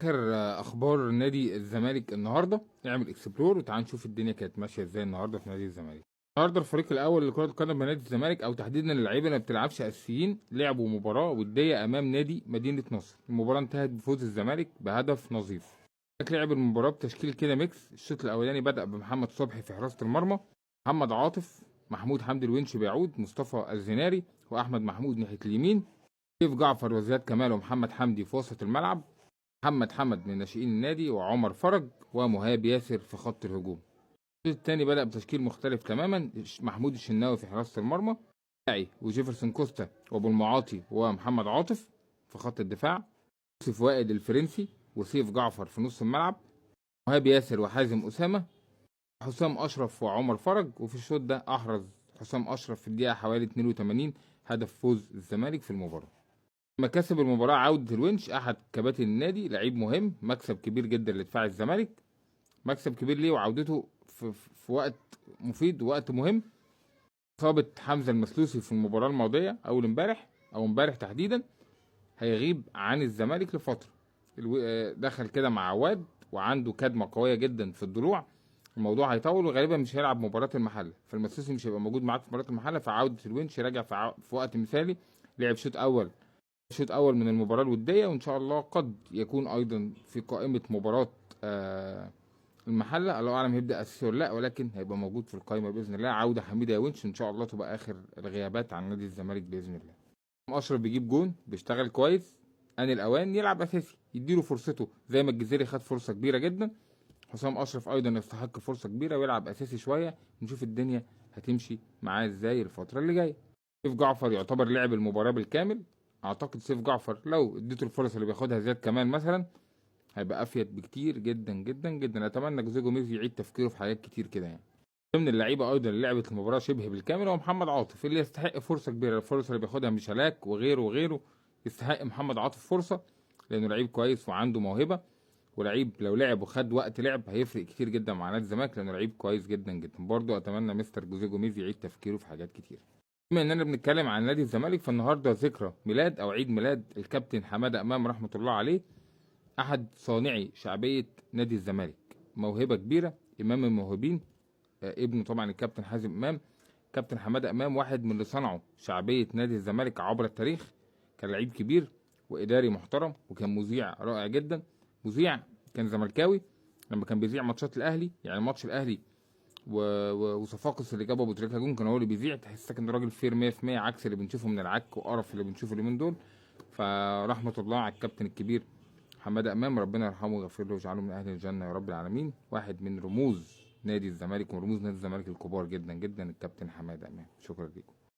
اخر اخبار نادي الزمالك النهارده، نعمل explore وتعال نشوف الدنيا كانت ماشية ازاي النهارده في نادي الزمالك. النهارده الفريق الاول لكرة القدم بنادي الزمالك، او تحديدا اللعيبة اللي ما بتلعبش اساسيين، لعبوا مباراة وديه امام نادي مدينة نصر. المباراة انتهت بفوز الزمالك بهدف نظيف. لعب المباراة بتشكيل كده mix. الشوط الاولاني بدا بمحمد صبحي في حراسة المرمى، محمد عاطف، محمود حمدي الونش بيعود، مصطفى الزناري، واحمد محمود ناحية اليمين، سيف جعفر وزياد كمال ومحمد حمدي في وسط الملعب، محمد حمد من ناشئين النادي، وعمر فرج ومهاب ياسر في خط الهجوم. الشوط الثاني بدأ بتشكيل مختلف تماما، محمود الشناوي في حراسة المرمى، وجيفرسون كوستا وابو المعاطي ومحمد عاطف في خط الدفاع، يوسف وائل الفرنسي وسيف جعفر في نص الملعب، مهاب ياسر وحازم أسامة، حسام أشرف وعمر فرج. وفي الشوط ده أحرز حسام أشرف في الدقيقة حوالي 82 هدف فوز الزمالك في المباراة. مكاسب المباراة عودة الونش أحد كباتن النادي، لعيب مهم، مكسب كبير جدا لدفاع الزمالك، مكسب كبير ليه وعودته في وقت مفيد ووقت مهم. إصابة حمزة المسلوسي في المباراة الماضية أول امبارح أو امبارح تحديدا، هيغيب عن الزمالك لفترة. دخل كده مع عواد وعنده كدمة قوية جدا في الضلوع، الموضوع هيطول وغالبا مش هيلعب مباراة المحلة، فالمسلوسي مش هيبقى موجود معاك في مباراة المحلة. فعودة الونش راجع في وقت مثالي، لعب شوط اول من المباراة الودية، وان شاء الله قد يكون ايضا في قائمة مباراة المحلة، الله اعلم هيبدا اساسي ولا لا، ولكن هيبقى موجود في القائمة باذن الله. عوده حميده يا ونش ان شاء الله تبقى اخر الغيابات عن نادي الزمالك باذن الله. اشرف بيجيب جون، بيشتغل كويس، ان الاوان يلعب اساسي، يديله فرصته زي ما الجزيري خد فرصة كبيرة جدا، حسام اشرف ايضا يستحق فرصة كبيرة ويلعب اساسي شوية، نشوف الدنيا هتمشي معاه ازاي الفترة اللي جاية. سيف جعفر يعتبر لعب المباراة بالكامل، اعتقد سيف جعفر لو اديته الفرص اللي بياخدها زياد كمال مثلا هيبقى افيد بكتير جدا جدا جدا. اتمنى جوزيه جوميز يعيد تفكيره في حاجات كتير كده يعني. ضمن اللعيبة ايضا اللي لعبت المباراة شبه بالكامل هو محمد عاطف، اللي يستحق فرصة كبيرة، الفرصة اللي بياخدها ميشالاك وغيره وغيره، يستحق محمد عاطف فرصة لانه لعيب كويس وعنده موهبة، ولعيب لو لعب وخد وقت لعب هيفرق كتير جدا مع نادي الزمالك لانه لعيب كويس جدا جدا. برضه اتمنى مستر جوزيه جوميز يعيد تفكيره في حاجات كتير. بما اننا بنتكلم عن نادي الزمالك، فالنهارده ذكرى ميلاد او عيد ميلاد الكابتن حمادة امام رحمه الله عليه، احد صانعي شعبية نادي الزمالك، موهبة كبيرة، امام الموهوبين، ابنه طبعا الكابتن حازم امام. كابتن حمادة امام واحد من اللي صنعوا شعبية نادي الزمالك عبر التاريخ، كان لعيب كبير واداري محترم، وكان مذيع رائع جدا، مذيع كان زملكاوي لما كان بيذيع ماتشات الاهلي، يعني ماتش الاهلي وصفاقس اللي جابه ابو تريكه جون كان هو اللي بيذيع، تحسك ان الراجل fair 100% عكس اللي بنشوفه من العك وقرف اللي بنشوفه اليومين دول. فرحمه الله على الكابتن الكبير حمادة امام، ربنا يرحمه ويغفر له ويجعله من اهل الجنة يا رب العالمين، واحد من رموز نادي الزمالك ورموز نادي الزمالك الكبار جدا جدا الكابتن حمادة امام. شكرا لكم.